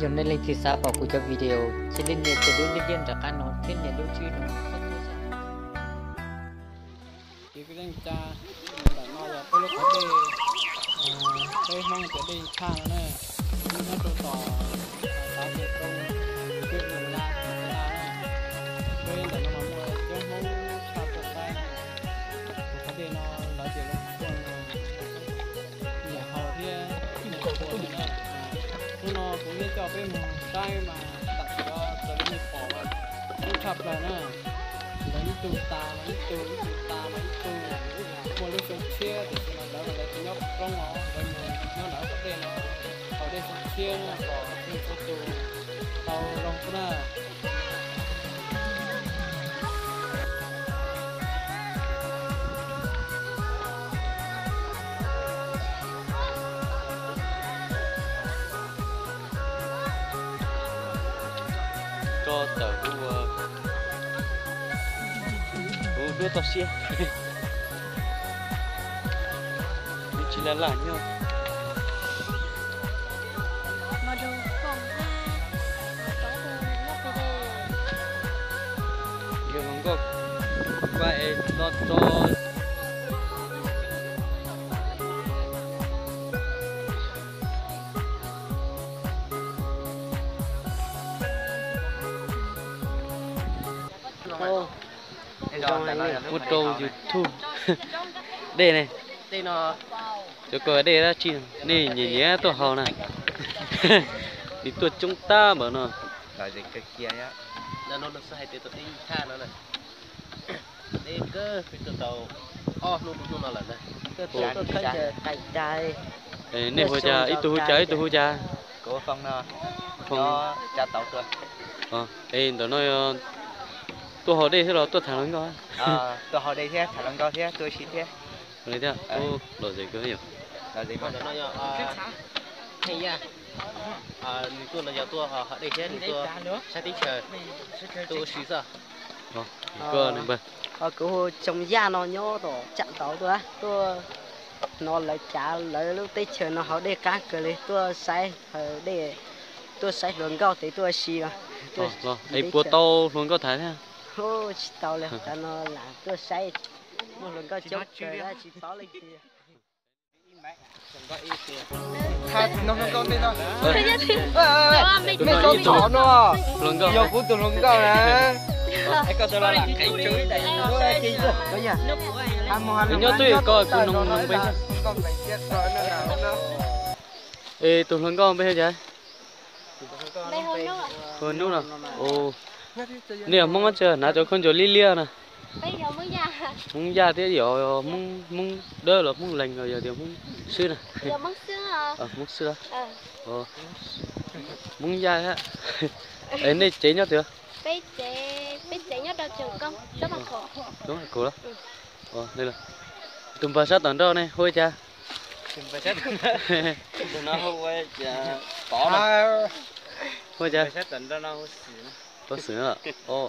Yog nej leej twg xav pom kuv cov video, cia li nias tus duab liab liab nram qab no thiab nias lub tswb no. Ces peb leej tsa ntawm no yog peb lub qhov dej, peb Hmoob tias dej Thaj no na, nyob rau tom Tav Tes Koob, kwv Nus Laj, Nus Laj na. Peb ntawm no mas muaj coob Hmoob tshaj txhua saib. Tus qhov dej no lawv tias lawv tuaj nyiam haus thiab nyiam tua na. Hnub no kuv thiaj coj peb mus saib mas tam sim no raws li nej pom mas coob tshaj plaws na. Lawv ib tug tas mas ib tug, ib tug tas mas ib tug, muaj lub xyoo tshiab tiam sis mas lawv mas lawv tsis nyob roob os, lawv mus nyob nram qhov dej no, haus dej xyoo tshiab no kom txhua tus tau zoo xwb na. Tso tawm kuv ua, kuv duab toj siab, kuv tsis laj laj nyob. Yog hluas nkauj vaj es no tso. Ua rau YouTube dej ne, cov ko dej dab tsi nej nyiam nyiam tuaj haus na. Nws tuaj coob tab npaum no. Nej hu cas ib tug hu cas, ib tug hu cas? Es ntawm no tuaj haus dej thiab los tuaj tham hluas nkauj? Li thiab, lom zem kawg yom. Nws tuaj no yog tuaj haus dej thiab nws tuaj saib teb chaws, tuaj ua si xwb. Kuv hu Tsoom Yaj no nyob tom tsam tauv tuaj, tuaj hnov lawv cav lawv lub teb chaws no haus dej qab kawg li, tuaj saib haus dej, tuaj saib hluas nkauj ces tuaj ua si os. Es puas tau hluas nkauj tham thiab? Tsis tau li, tav no lam tuaj saib, muaj hluas nkauj coob kawg tsis paub leej twg. Nej txhob no, yog kuv tus hluas nkauj na. Nyob twj ywm ko kuv noog npe. Es tus hluas nkauj npe hu cas? Hu Nub no. Nej yog Hmoob dab tsi hnav cov khaub ncaws liab liab na? Hmoob Yaj thiab yog Hmoob Dawb los Hmoob Lees los yog tias Hmoob Swb na? Hmoob Swb. Hmoob Yaj thiab. Es nej tsev nyob twg? Roob Hais Khum los? Tus npawg sab tom nroj ne hu ua cas? Hu ua cas? Pov Xwm.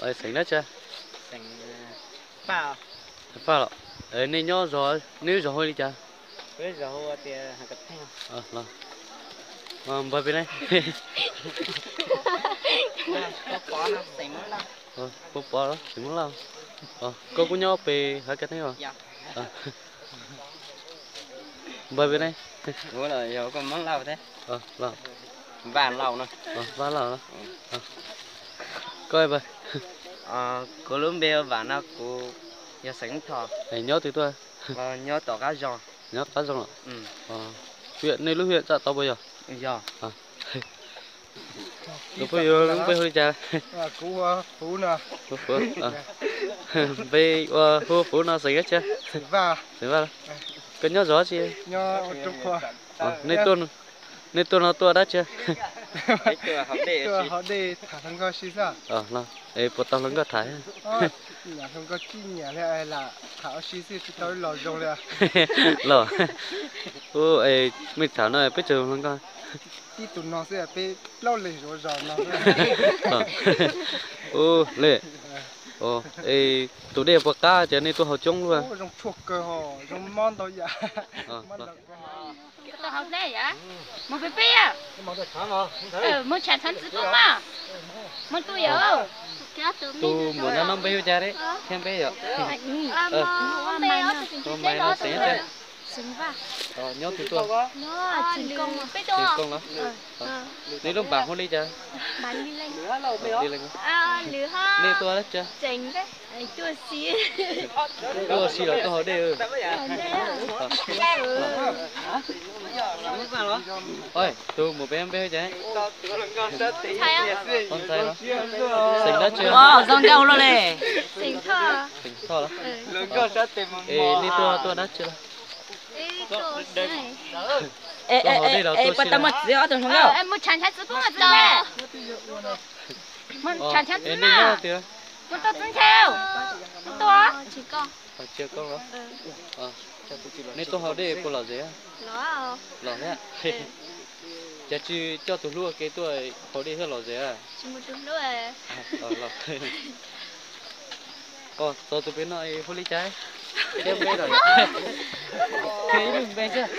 Es xeem dab tsi? Faj los. Nej nyob zos, nej lub zos hu li cas? Npawg pem ne? Pov Pov los xeem Hmoob Lauj. Koj kuj nyob pem Hav Kaj Neeb os? Npawg pem ne? Vaj Lauj no. Vaj Lauj no. Koj npawg? Kuv lub npe Vam no, kuv yog xeem Thoj. Nyob twg tuaj? Nyob tom Qab Zos. Nyob Qab Zos los? Nej lub hwm tsam tau puas yog? Yog. Tus phooj ywg lub npe hu li cas? Kuv hu Fuv no. Npe ua hu Fuv no xeem dab tsi? Xeem Vaj. Koj nyob zos dab tsi? Nej tuaj no tuaj dab tsi? Tuaj haus dej tham hluas nkauj si xwb. Es puas tau hluas nkauj tham? Hluas nkauj tsis nyiam li, lam tham ua si xwb tsis tau los zoo li. Los, ua mej tham no peb tseem hluas nkauj. Tib tus no xwb peb plaub leeg zov zos no. Ua li, es tus dej puas qab ces nej tuaj haus coob luaj? Zoo tshuaj kawg, zoo mob ntau yam. Mus peb peb, mus tsham txhab txwv pub mas, mus tu yom. Tus muam no noj npe hu cas thiab peb yom? Tus mais no xeem, nyob twg tuaj? Tseem Kooj los? Neb lub npam hu li cas? Nej tuaj dab tsi? Tuaj ua si los tuaj haus dej? Tus muam peb npe hu cas? Ntxhais los? Xeem dab tsi? Xeem Thoj los? Es nej tuaj tuaj dab tsi los? Tuaj haus dej los tuaj si los? Es nej nyob tiag? Tsis yog koj los? Nej tuaj haus dej puas lom zem? Lom thiab. Cas tsis coj tus hlub ua ke tuaj haus dej thiaj lom zem? Txog tus pem no hu li cas? Ib lub npe xwb. Ib lub npe xwb.